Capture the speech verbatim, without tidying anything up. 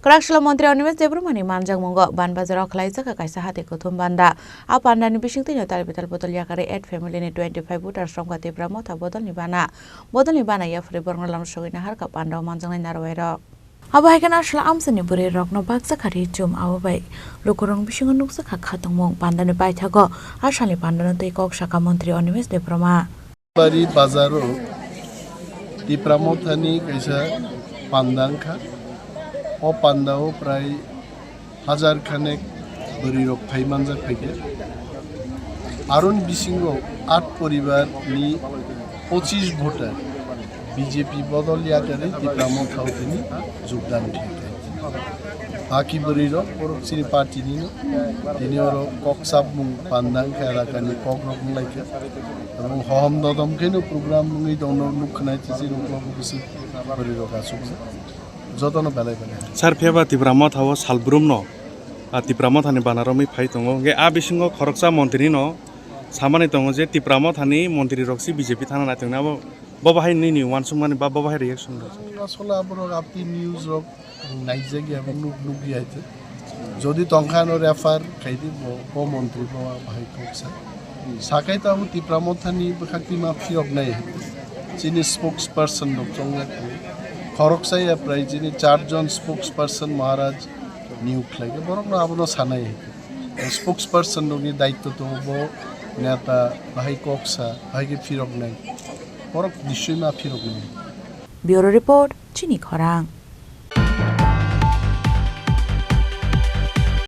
Kwrak salo montri Animesh Debbarma ni manjakmungo Banbazar o khwlaijak kaisa hati kuthum panda. A panda ni bisingtwi no tal bital bodol yakarwi eight family ni twenty five voters romkha Tipra Motha bodol ni bana. Bodol ni bana yaphri borok no lamsogwi naharkha panda o manjaknai narwai rok. Abo hai kheno aswla amchaini bwrwi rokno bakjakha ri chum, abo bai lukurok bisingo nukjakha khatungmung. Panda ni paithago a salni panda no twi kok sakha montri Animesh Debbarma. Bari bazaro Tipra Mothani kaisa panda wngkha. O pandao prai hajar khanek bwrwi rok phai manjak phaikha. Aroni bisingo at poribar ni pochish voter B J P bodol yakarwi Tipra Motha o tini jogdan khaikha. Baki bwrwi rok borok chini party nino, tini oro kok chapmung panda wngkha, elakani kok rok wnglaikha. Tabuk hohom dodom kheno program wngwi tongno nukhnai, chini uklogo bwswk bwrwi rok achukjak. Jotono belai belai. Sir, phiya ba Tipra Motha o salbrum no, a, Tipra Motha ni bana romwi phai tongo. Hwnkhe a bisingo khoroksa montri no samani tongo je Tipra Motha ni montri rok si B J P thana nai tongna, abo bo bahai nini uansukmani ba bo bahai reaction rok? Asole aborok apni news rok naijak ya, nuk, nuk ya. Jodi tongkha no refer khaidi bo, bo montri bo bahai khoksa. Sakai ta bo Tipra Motha ni bwkhak twi ma phiyok nai. Chini spokesperson rok chongjak. Khoroksa ya prai chini char jon spokesperson Maharaj niyok khlai khe borok no abono sanai. Spokesperson rok ni daitto tongo bo neta bahai koksa, bahai khe phirok nai. Borok nischoi ma phirok nai. Bureau Report, Chini Khorang.